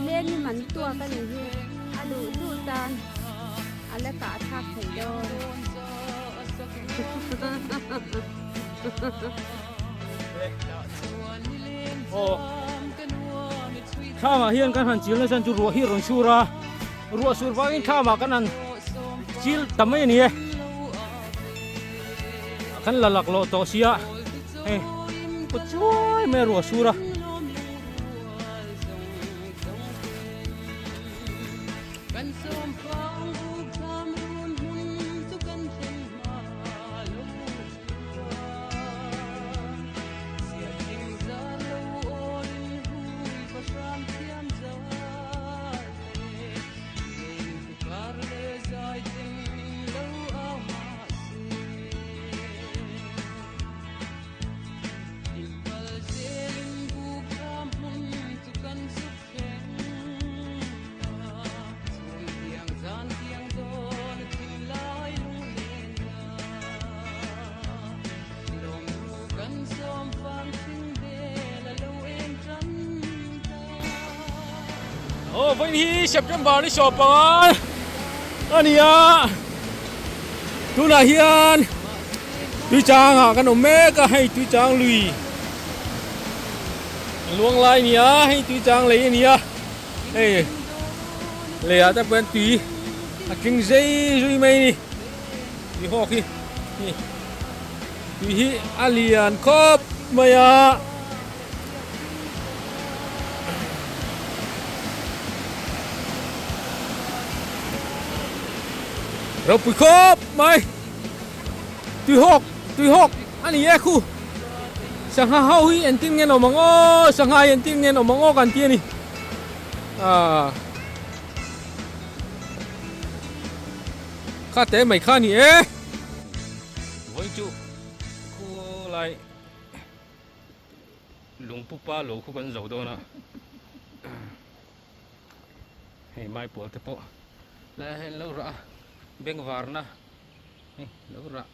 Len hi man tuak a nih hi a duh duh tan a la kah thlak thei dawn. Thlamah hian kan han chil nasa chu ruah hi a rawn sur a, ruah sur vangin thlamah kan han chil ta mai a ni e. Kan la lak loh tawh sia hei kaw chuai mai a ruah sur a. Aw vawiin hi September ni 15 a ni a tunah hian Tuichangah kan awm mek a hei Tuichang lui luang lai a ni a hei Tuichang lei a ni a hei leiah te pawh hian tui a tling zei zui mai a ni tui hawk hi tui hi a lian khawp mai a. Ropui khawp mai tui hawk tui hawk a ni e khu sangha ho hi engtin nge an awm ang aw sangha hi engtin nge an awm ang aw kan ti a ni ah kha te mai kha a ni e vawiin chu khulai. Lungpupa lo khu kan zo dawn a, hei maipawl te pawh lai ah hian lo rah a, beng varna hei lo rah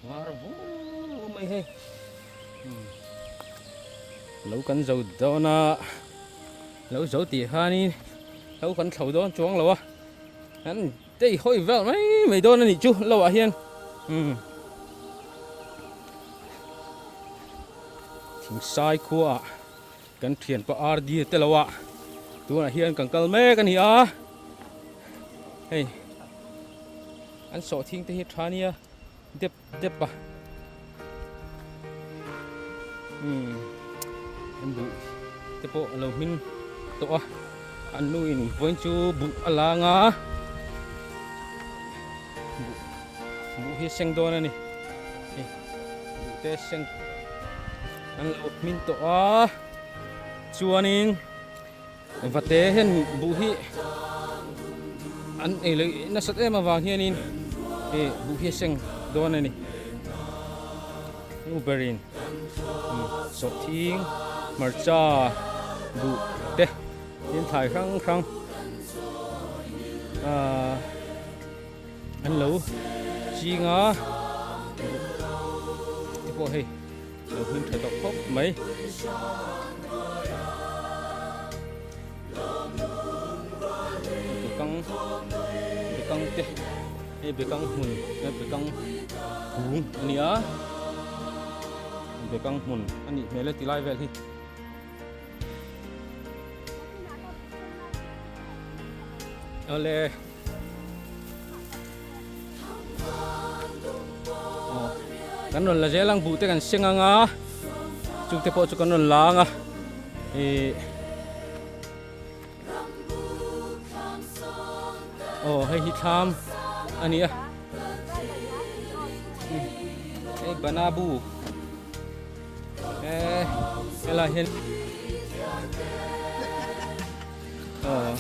var vur mai hei lo kan zo dawn a, lo zo tih khanin lo kan thlo dawn chuang lo a, an tei hawi vel mai mai dawn a nih chu lo ah hian umm. Thingsai khuaah kan thianpa RD te lo ah tunah hian kan kal mek a ni a hei an sawhthing te hi tha nia dep dep a umm an buh te pawh a lo hmin tawh a an nu in vawiin chu buh a lang a buh buh hi a seng dawn a ni. Duhte seng an lo hmin tawh a chuanin vate hian buh hi an ei leh nasat em avang hianin hei buh hi a seng dawn a ni nu berin sawhthing hmarcha buh te tin thlai hrang hrang ahh. An lo ching a te pawh hei lo hming tha tawh khawp mai. Dukang dukang te. Hei bekang hmun hei bekang kung a ni a bekang hmun a nih hmel e tilai vel hi. Awle aw kan rawn la zel ang buh te kan seng ang a chungte pawh chu kan rawn la ang a ih. Aw hei hi thlam a ni a hei banabu eh helai hian aw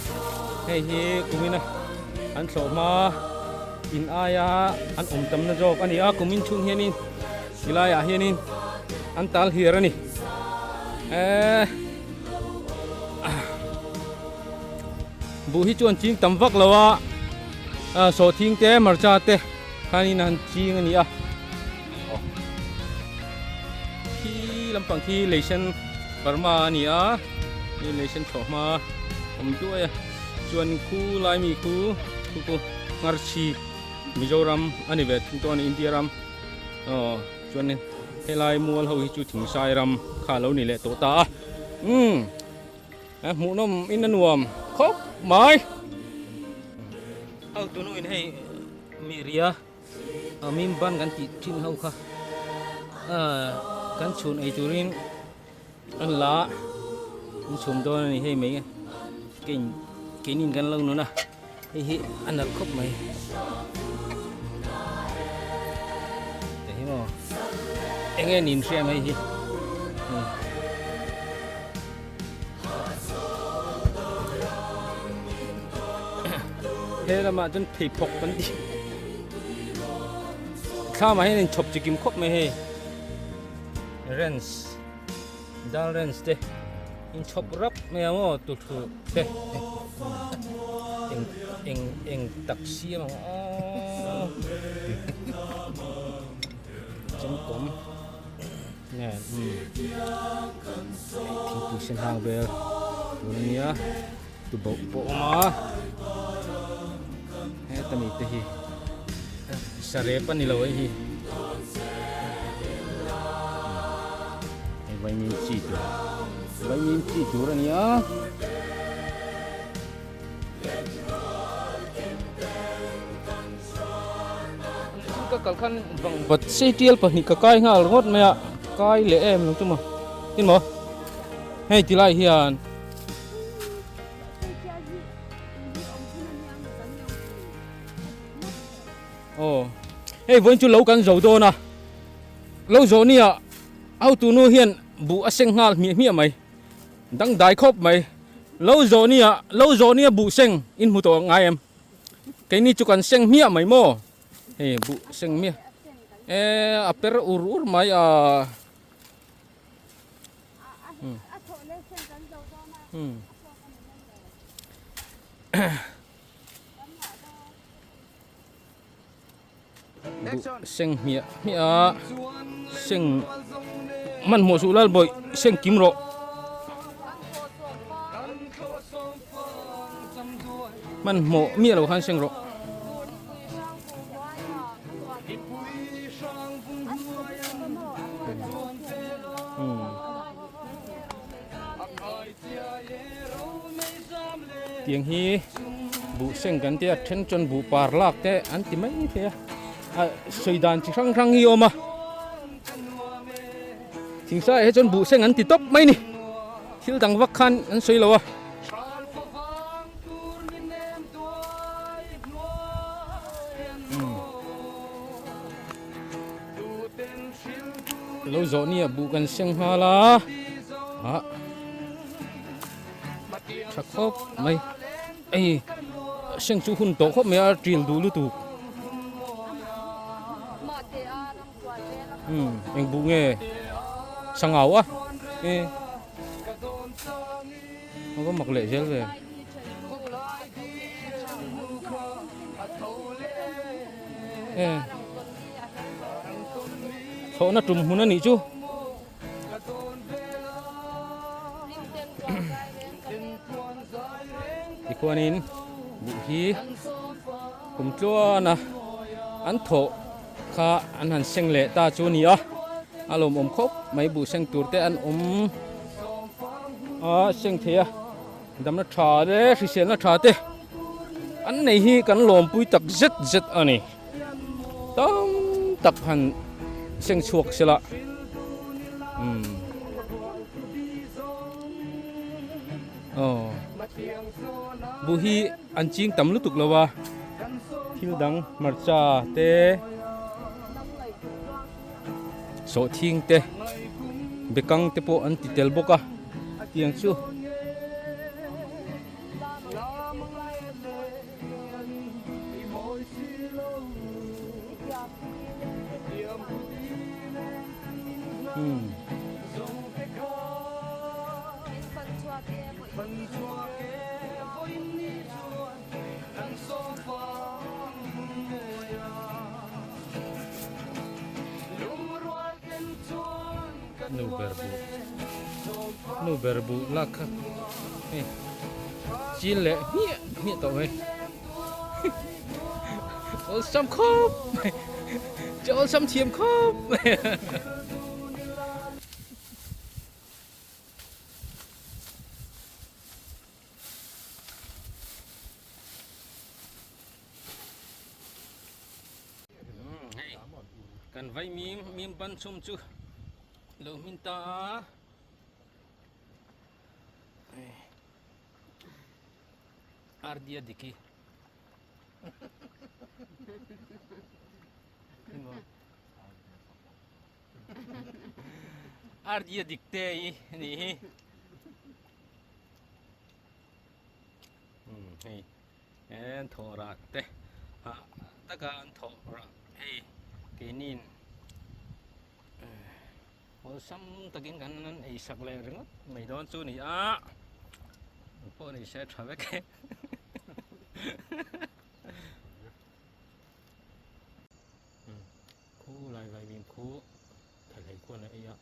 hei hi kumina an thlawh hma in aia an awm tamna zawk a ni a kumin chhung hianin tilaiah hianin an tal hiar a ni eh. Buh hi chuan ching tam vak lo a, sawhthing te hmarcha te khanin an ching a ni a. Khi lampang khi leisen Burma a ni a, hei leisen thlawh hma awm duai a, chuan khu lai mi khu khu khu Ngarchhi Mizoram a ni ve thung tawh a ni India ram aw chuanin helai mual ho hi chu Thingsai ram kha a lo ni leh tawh ta a. Umm hmuhnawm in a nuam khawp mai. Ho tunu in hei mi ria a mim ban kan tih thin ho kha kan chhun ei turin an la an chhum dawn a ni hei mai kein keinin kan lo nun a hei hi a nalh khawp mai. Hei maw enge nin hria mai hi. He lamah chuan pheiphawk kan ti thlamah hian inchhawp chikim khawp mai hei rens dal rens te inchhawp rap mai ang aw tuthu te eng eng eng tak siam ang aw chemkawm. Nge umm thingpui sen hang vel tur ania tubauh pawh a awm a heta mi te hi sarep a ni lo hei hi hei vaimim chi tur vaimim chi tur a nia. Ka kal khan bang bat sei tial pahnih ka kai nghal ringawt mai a kai leh em lo chu maw tin maw hei ti lai hian aw hei vawiin chu lo kan zo dawn a lo zawh nia hotu nu hian buh a seng nghal hmiah hmiah mai. Dangdai khawp mai. Lo zawh nia, lo zawh nia buh seng in hmu tawh ngai em? Keini chu kan seng hmiah mai maw? Hei buh seng hmiah. E a per ur ur mai a. Hmm. Buh seng hmiah hmiah a seng hmanhmawh suh lal bawih seng kim rawh. Hmanhmawh miah lo khan seng rawh. Tiang hi buh seng kan tia then chuan buh par lak te an ti mai thei a a sawi dan chi hrang hrang hi a awm a thingsa ah hi chuan buh seng an ti tawp mai ni thil dang vak khan an sawi lo a. Lo zawh nia buh kan seng nghal a ah tha khawp mai ei seng chu hun tawh khawp mai a ṭil duh lutuk umm eng buh nge sangau a e a va mak leh zel ve. Thlawhna tum hmun a nih chu. Tikhuanin buh hi kum tluana. an thawh kha an han seng leh ta chu a ni a, a lawmawm khawp mai buh seng tur te an awm a seng thei a, damna tha te hriselna tha te an nei hi kan lawmpui tak zet zet a ni tam tak han seng chhuak sela umm aw buh hi. An ching tam lutuk lo a, thil dang hmarcha te, sawhthing te, bekang te pawh an ti tel bawk a, tiang chu. Nu ber buh nu ber buh lak kha hei chil leh hmiah hmiah tawh mai awlsam khawp mai che awlsam thiam khawp mai. Hei kan vai mim mim ban chhum chu lo hmin ta a ardia diki Ardia dik te i nih hi. Hei an thawh rah te hah taka an thawh rah hei keinin awlsam takin kan an ei sak leh ringawt mai dawn chu a ni a engpawh ni se tha vek e. Khu lai vai mim khu thalhlei khuan a ei a.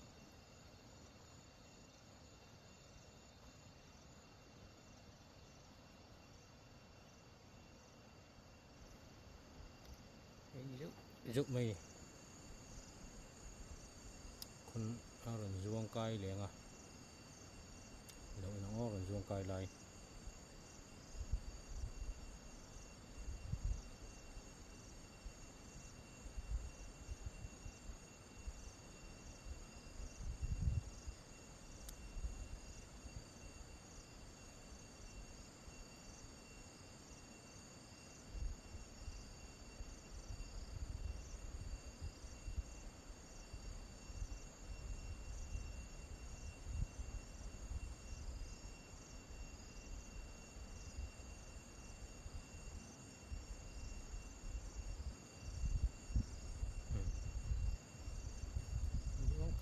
Ei zeuh zeuh mai khun a rawn zuang kai leng a lo en ang aw rawn zuang kai lai.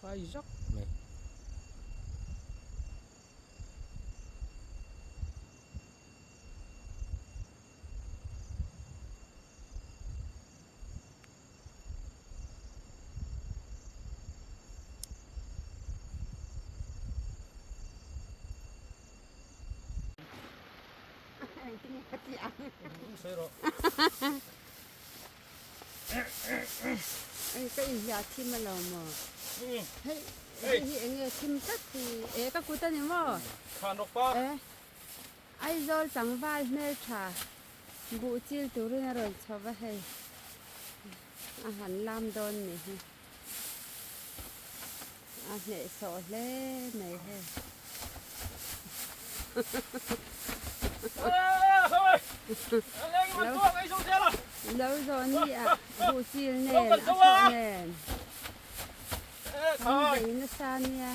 Khai zak mai. Ka inhliah thim a lo maw? Hei hei hi eng nge thim tlat hi e ka kut a ni maw? E Aizawl tlangval hmeltha buh chil turin a rawn chho va hei a han lam dawn ni hi a hnehsawh hle mai hei. Lo zawh ni ah buh chil nen a thlawh nen an bei nasa nia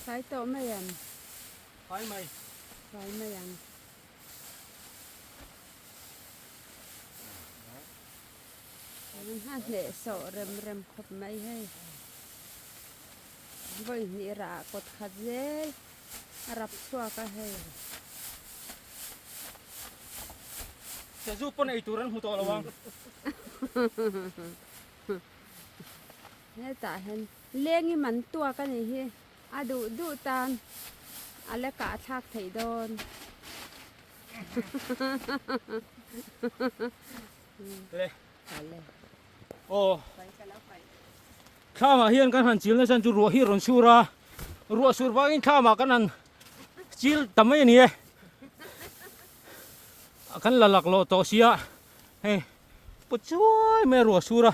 fai tawh mai ang fai mai ang. A hnehsawh rem rem khawp mai hei. Vawi hnih rah ah kawt khat zel a rap chhuak a hei. Sazu pawn ei tur an hmu tawh lo ang. Hetah hian leng i man tuak a nih hi. A duh duh tan a la kah thlak theih dawn. Le. Aw. Thlamah hian kan han chil nasa chu ruah hi a rawn sur a, ruah sur vangin thlamah kan han chil ta mai a ni e. Kan la lak lawh tawh sia hei paw chuai mai a ruah sur a.